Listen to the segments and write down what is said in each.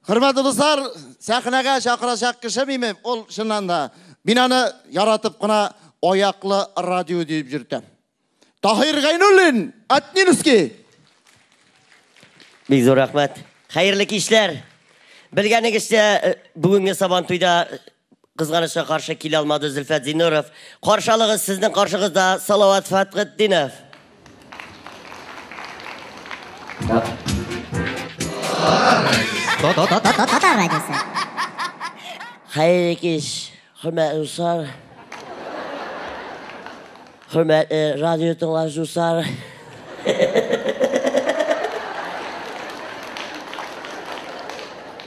Хөрмәтле дуслар, сәхнәгә чакырачак кеше минем, ул чыннан да мин аны яратып кына аяклы радио дип йөртәм. Таһир Гайнуллин, Атнинский. Бик зур рәхмәт. Хәерле кичләр. Белгәнегезчә, бүгенге Сабантуйда кызганычка каршы килә алмады Зөлфәт Зиннуров. Каршы алыгыз, сезнең каршыгызда Салават Фәтхетдинов. Татар радиосы. Хәерле кич, хөрмәтле дуслар. Хөрмәтле радио тыңлаучы дуслар.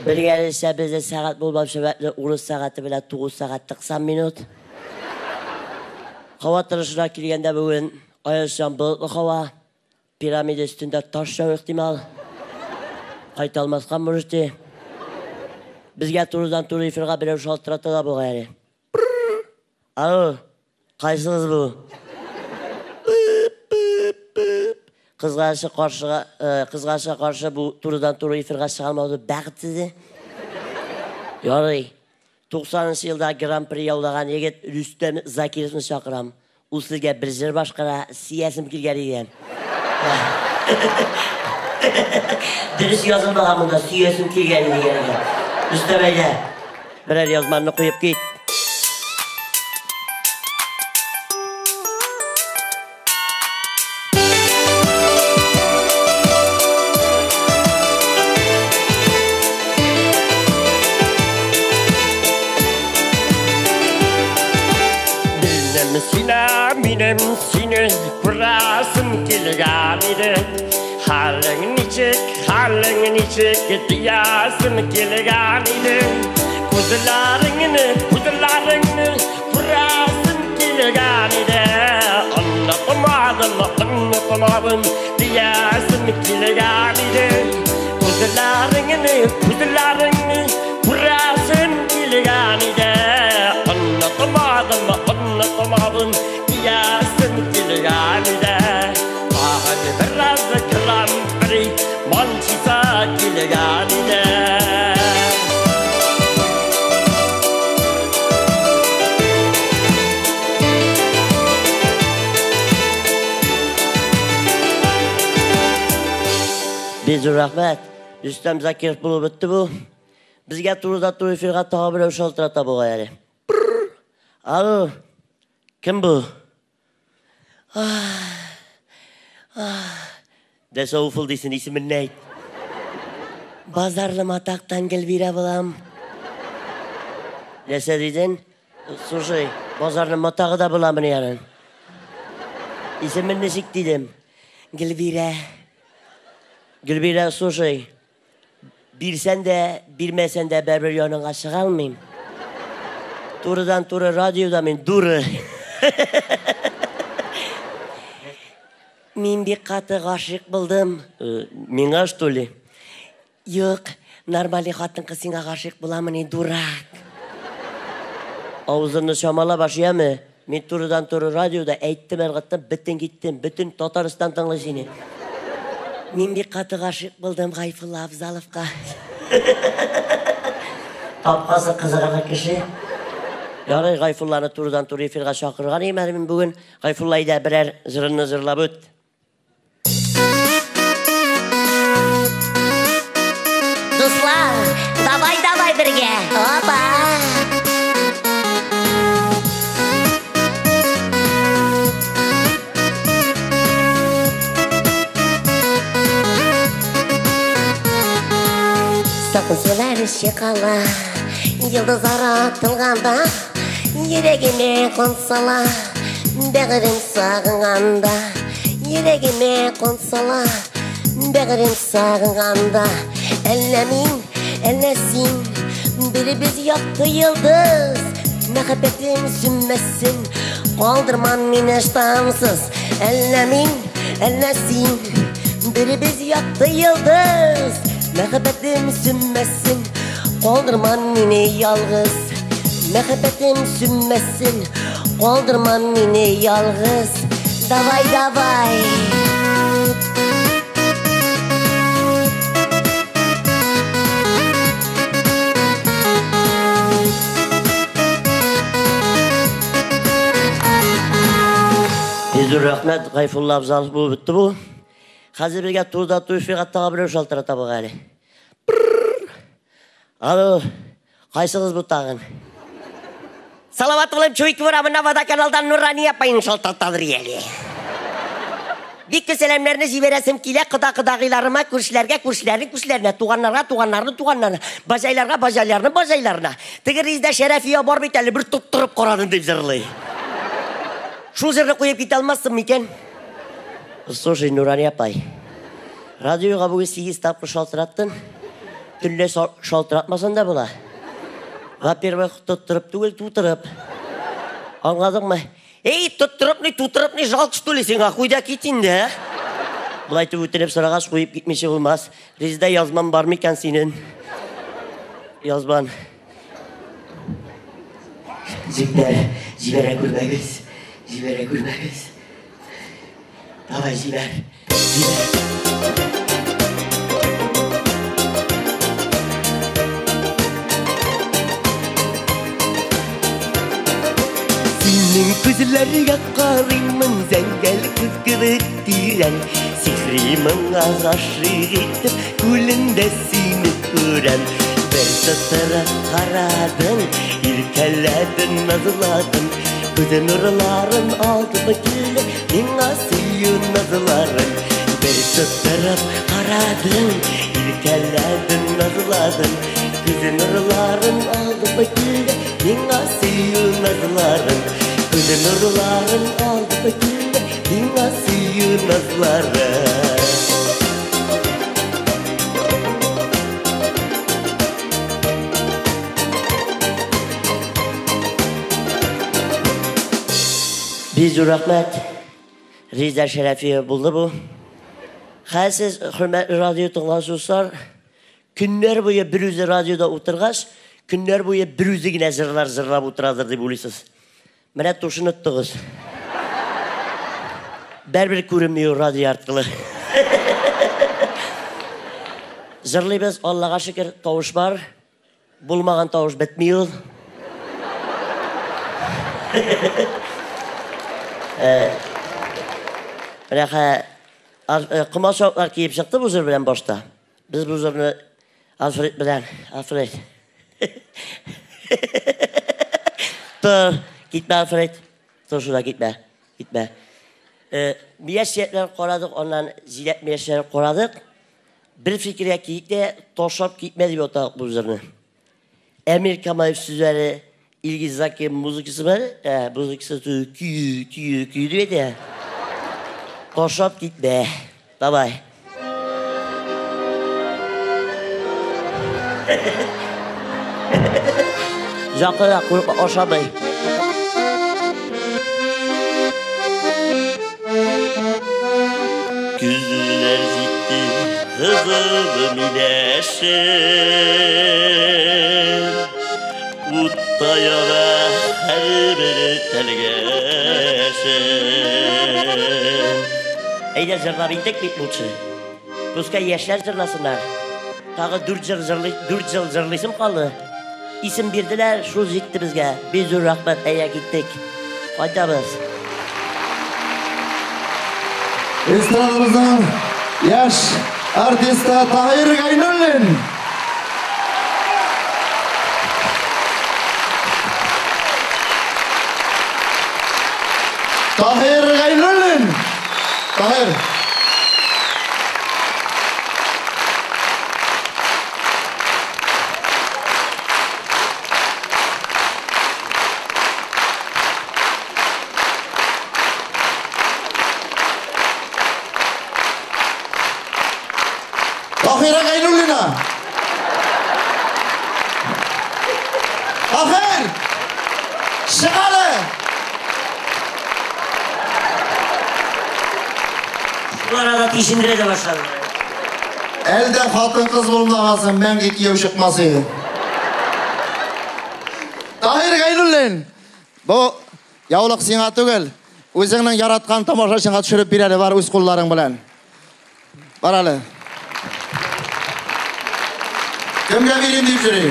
Белгәнегезчә, безнең сәгать булмау сәбәпле урыс сәгате белән 9 сәгать 90 минут. Һава торышына килгәндә бүген аеруча болытлы һава. Пирамида өстендә таш яу ихтимал. Кайта алмаска можете. Безгә турыдан-туры эфирга берәү шалтырата да бугай әле. Алло, кайсыгыз бу? Кызганычка каршыга, кызганычка каршы бу турыдан-туры эфирга чыга алмауды бәхетсезе. Ярый. 90 елда Гран-при яулаган егет Рөстәм Закировны чакырам. Ул сезгә бер җыр башкара, сиясем килгән икән. Дөрес язылмаган монда, сөясем килгән дигән икән. Рөстәм әйдә, берәр язмаңны куеп кит. Минем сине, минем сине күрәсем килгән иде. Хәлең ничек, хәлең ничек диясем килгән иде. Күзләреңне, күзләреңне күрәсем килгән иде. Онытмадым, онытмадым диясем килгән иде. Күзләреңне, күзләреңне күрәсем килгән иде. Онытмадым, онытмадым диясем килгән иде. Тагын бераз Гран-при манчыса килгән иде. Бик зур рәхмәт. Рөстәм Закиров булып бетте бу. Безгә турыдан-туры эфирга тагы берәү шалтырата бугай әле. Алло, кем бу? Дәсә уфыл дисен, исемен әйт. Базарлы Матактан Гөлбирә булам. Нәрсә дидең? Слушай, базарлы Матагы да буламыни аның? Исемен ничек дидем? Гөлбирә. Гөлбирә, слушай, бирсән дә, бирмәсән дә бәрбер яныңа чыга алмыйм. Турыдан-туры радиода мин дуры. Мин бик каты гашыйк булдым. Миңа, что ли? Юк, нормальный хатын-кыз сиңа гашыйк буламыни, дурак. Авызыңны чамалап аш, яме? Мин турыдан-туры радиода әйттем, ыргыттым, бөтен киттем, бөтен Татарстан тыңлый сине. Мин бик каты гашыйк булдым Гайфулла Абзаловка. Тапкасы кызыгырлык кеше. Ярый, Гайфулланы турыдан-туры эфирга чакырган идем әле мин бүген. Гайфулла, әйдә, берәр җырыңны җырлап үт. Дуслар, давай, давай бергә. Опа! Салкын сулар эче кала, йолдызлар атылганда, йөрәгемә кан сала, бәгырем сагынганда, йөрәгемә кан сала, бәгырем сагынганда. Әллә мин, әллә син, беребез якты йолдыз, мәхәббәтем сүнмәсен, калдырма мине ыштансыз. Әллә мин, әллә син, беребез якты йолдыз, мәхәббәтем сүнмәсен, калдырма мине ялгыз. Мәхәббәтем сүнмәсен, калдырма мине ялгыз. Давай, давай. Бик зур рәхмәт, Гайфулла Абзалов булып бетте бу. Хәзер безгә турыда туры эфирга тагы берәү шалтырата бугай әле. Алло, кайсыгыз бу тагын? Салават улым Чуйков урамына водоканалдан Нурания апайың шалтыратадыр әле. Бик күп сәламнәрне җибәрәсем килә кода-кодагыйларыма, күршеләргә, күршеләрнең күршеләренә, туганнарга, туганнарның туганнарына, баҗайларга, баҗайларның баҗайларына. Теге Резидә Шәрәфия бар бит әле, бер тоттырып карадым дип җырлый. Шул җырны куеп китә алмассың микән? Слушай, Нурания апай, радиога бүген 8 тапкыр шалтыраттың. Төнлә шалтыратмасаң да була. Во-первых, тоттырып түгел, тутырып. Аңладыңмы? Эй, тоттырып ни, тутырып ни, жалко что ли сиңа, куй да кит инде, ә? Болай итеп үтенеп сорагач, куеп китмичә булмас. Резидә, язмам бар микән синең? Язман. Җегетләр, җибәрә күрмәгез, җибәрә күрмәгез. Давай, җибәр, җибәр. Синең күзләргә карыймын, зәңгәр күз кебек тирән. Сихри моңа гашыйк итеп, күлендә сине күрәм. Бер тоттырып карадың, иркәләдең, назладың. Күз нурларын алдым килде, миңа сөю назларын. Бер тоттырып карадың, иркәләдең, назладың. Күз нурларын алдым килде, миңа сөю назларын. Күз нурларын алдым килде, миңа сөю назларын. Бик зур рәхмәт. Резидә Шәрәфиева булды бу. Хәзер сез, хөрмәтле радио тыңлаучылар, көннәр буе бер үзе радиода утыргач, көннәр буе бер үзе генә җырлар җырлап утырадыр дип уйлыйсыз. Менә тушын оттыгыз. Бәрбер күренми радио аркылы. Җырлыйбыз, Аллага шөкер, тавыш бар. Булмаган тавыш бетми ул. Менә комачаулар киеп чыкты бу җыр белән башта. Без бу җырны Альфред белән, Альфред. Тор, китмә, Альфред. Тор шунда, китмә, китмә. Мияш җиләкләрен карадык, аннан җиләк мияшләрен карадык. Бер фикергә килдек тә, ташлап китмә дип атадык бу җырны. Әмир Камаев сүзләре, Илгиз Закир музыкасы бар, музыкасы көй, көй, көй дип әйтә. Ташлап китмә. Давай. Жақына қойып ашамай. Күзләр җитте, кызыл миләшем. Утта яна һәрбер тәлгәшем. Әйдә җырлап итек бит лучше. Пускай яшьләр җырласыннар. Тагы 4 ел җырлыйсым калды. Исем бирделәр, шул җитте безгә. Бик зур рәхмәт, әйдә киттек. Кайтабыз. Эстрадабызның яшь артисты Таһир Гайнуллин. Таһир Гайнуллин. Таһир. Таһира Гайнуллина. Таһир! Чык әле! Шул арада тишендерә дә башлады. Әлдә хатын-кыз булмагансың, мәңге кияү чыкмас иде. Таһир Гайнуллин, бу яулык сиңа түгел, үзеңнең яраткан тамашачыңа төшереп бир әле, бар үз кулларың белән. Бар әле. Кемгә бирим дип йөри?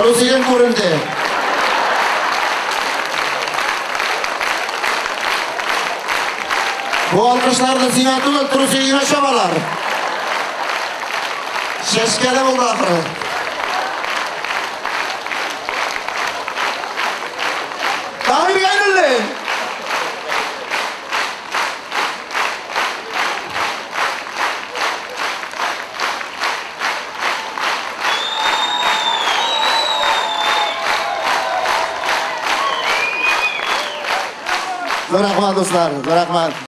Трусигың күренде. Бу алкышларны сиңа түгел, трусигыңа чабалар. Чәчкәле булды ахыры. Таһир Гайнуллин! Зур рәхмәт, дуслар, зур рәхмәт.